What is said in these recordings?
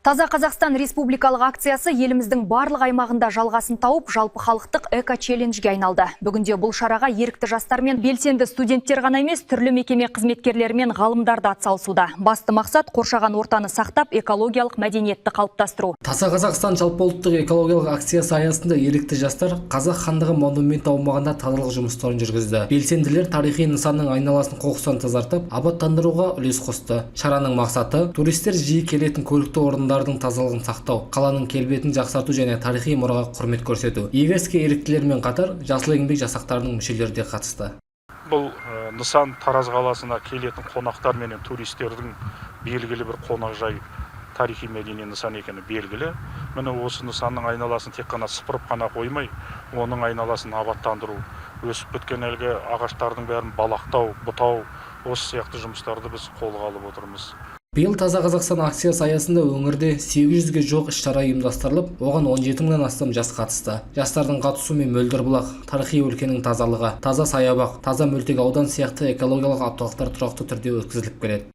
Таза Қазақстан республикалық акциясы еліміздің барлық аймағында жалғасын тауып, жалпы халықтық эко-челленджге айналды. Бүгінде бұл шараға ерікті жастар мен белсенді студенттер ғана емес, түрлі мекеме қызметкерлері мен ғалымдар да атсалысуда. Басты мақсат – қоршаған ортаны сақтап, экологиялық мәдениетті қалыптастыру. Таза Қазақстан жалпыұлттық экологиялық акциясы аясында ерікті жастар Қазақ хандығы монументі аумағында тазалық жұмыстарын жүргізді. Белсенділер тарихи нысанның айналасын қоқыстан тазартып, абаттандыруға үлес қосты. Шараның мақсаты – туристер жиі келетін көрікті орындардың тазалығын сақтау, қаланың келбетін жақсарту және тарихи мұраға құрмет көрсету. Игі іске еріктілермен қатар Жасыл еңбек жасақтарының мүшелері де қатысты. Бұл нысан Тараз қаласына келетін қонақтар менен туристердің белгілі бір қонақжай, тарихи мәдени нысан екені белгілі. Міне, осы нысанның айналасын тек қана сыпырып қана қоймай, оның айналасын абаттандыру, өсіп біткен әлгі ағаштардың бәрін балақтау, бұтау, осы сияқты жұмыстарды біз қолға алып отырмыз. Биыл Таза Қазақстан акциясы аясында өңірде 800-ге жуық іс-шара ұйымдастырылып, оған 17 мыңнан астам жас қатысты. Жастардың қатысуымен Мөлдір бұлақ, Тарихи өлкенің тазалығы, Таза саябақ, Таза мөлтек аудан сияқты экологиялық апталықтар тұрақты түрде өткізіліп келеді.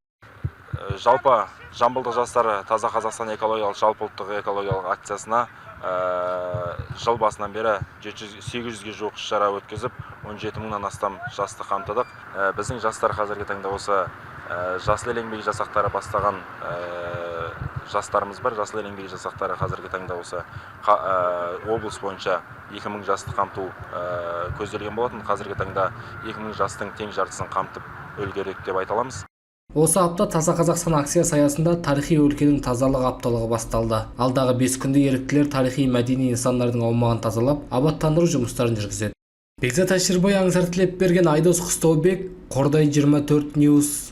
Жалпы, жамбылдық жастар Таза Қазақстан экологиялық жалпы ұлттық экологиялық акциясына жыл басынан бері 800-ге жуық іс шара өткізіп, 17 мыңнан астам жасты қамтыдық. Біздің жастар қазіргі таңда осы Жасыл ел еңбек жасақтары бастаған жастарымыз бар. Жасыл ел еңбек жасақтары қазіргі таңда осы облыс бойынша 2000 жасты қамту көзделген болатын. Қазіргі таңда 2000 жастың тең жартысын қамтып үлгердік деп айта аламыз. Осы апта Таза Қазақстан акциясы аясында Тарихи өлкенің тазалығы апталығы басталды. Алдағы 5 күнде еріктілер тарихи мәдени нысандардың аумағын тазалап, абаттандыру жұмыстарын жүргізеді. Бекзат Әшірбай, Аңсар Тілепберген, Айдос Құстаубек, Қордай 24 News.